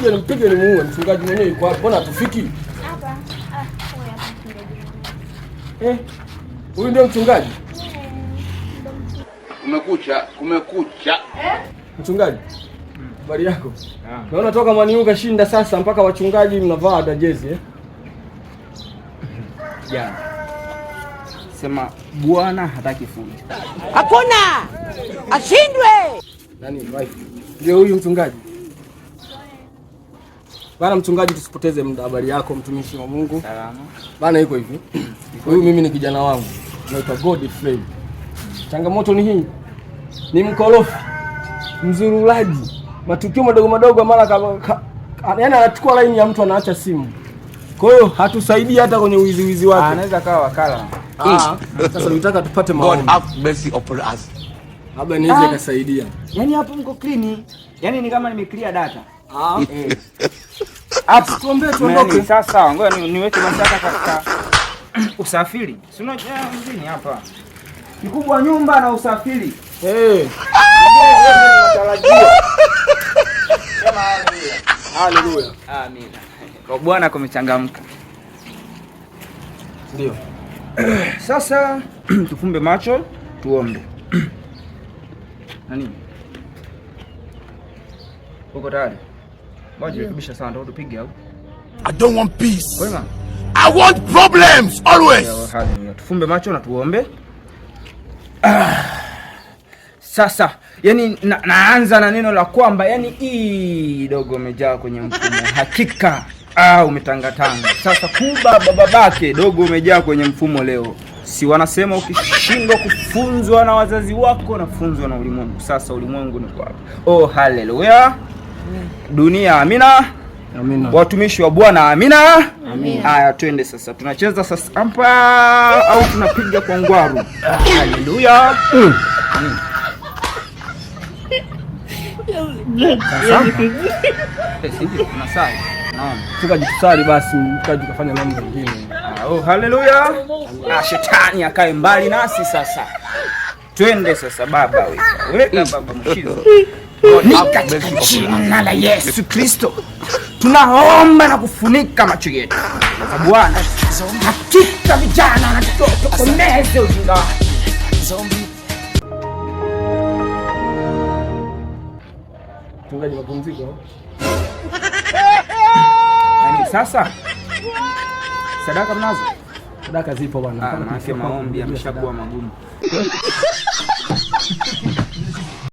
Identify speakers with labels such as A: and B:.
A: Nije nimpige nimuue mchungaji mwenyewe yuko wapi? Mbona hatufiki?
B: Hapa. Ah, huyu hapa mchungaji mwenyewe.
A: Eh. Huyu ndio mchungaji?
C: Kumekucha, kumekucha.
A: Mchungaji. Habari yako? Naona toka Man U kashinda sasa mpaka wachungaji mnavaa hata jezi eh?
D: Jana. Sema Bwana hataki fujo.
E: Hakuna ashindwe.
A: Nani wife? Ndio huyu mchungaji. Bana mchungaji, tusipoteze muda. Habari yako mtumishi wa Mungu?
D: Salama.
A: Bana, iko hivi. Huyu mimi ni kijana wangu, naitwa Godfrey. Changamoto ni hii, ni mkorofi, mzurulaji, matukio madogo madogo mara yaani anachukua laini ya mtu anaacha simu. Kwa hiyo hatusaidii hata kwenye wizi wake.
D: Anaweza kawa wakala.
A: Ah, sasa tunataka tupate
C: God
A: maombi,
C: have mercy upon us.
A: labda niweze kasaidia.
D: Yaani hapo mko clean. Yaani ni kama nimeclear data.
A: Ah, eh.
D: Hapo
A: Tuombe tuondoke.
D: Yaani, sasa ngoja niweke mashaka katika usafiri. Si unajua mjini hapa. Kikubwa nyumba na usafiri.
A: Eh,
D: Matarajio. Sema haleluya.
A: haleluya.
D: Amina. Kwa Bwana kumechangamka.
A: Ndio.
D: Sasa tufumbe macho tuombe. Nani? Uko tayari? Ngoja rekebisha sana ndio tupige au?
C: I don't want peace.
D: Kwema?
C: I want problems always.
D: Haleluya. Tufumbe macho na tuombe. Ah. Sasa yani naanza na neno la kwamba yani hii dogo umejaa kwenye mfumo hakika. Ah, umetangatanga. Sasa kuba babake dogo umejaa kwenye mfumo leo. Si wanasema ukishindwa kufunzwa na wazazi wako nafunzwa na ulimwengu. Sasa ulimwengu ni kwa hapa. Oh, haleluya. Dunia, amina.
A: Amina.
D: Watumishi wa Bwana, amina. Haya, twende sasa. Tunacheza sasa hapa au tunapiga kwa ngwaru? Haleluya. Sasa si ndio tunasali. Naona.
A: Mchungaji, tusali basi, mchungaji kafanya mambo mengine.
D: Oh, haleluya. Ah, shetani akae mbali nasi sasa. Twende sasa baba weka. Weka baba mshizo. Ni katika jina la Yesu Kristo tunaomba na kufunika macho yetu. Sasa Bwana, hakika vijana na tokomeze ujinga wake.
A: Mchungaji, mapumziko.
D: Yaani sasa sadaka mnazo?
A: Sadaka zipo bwana.
D: Ah, maana maombi yameshakuwa magumu.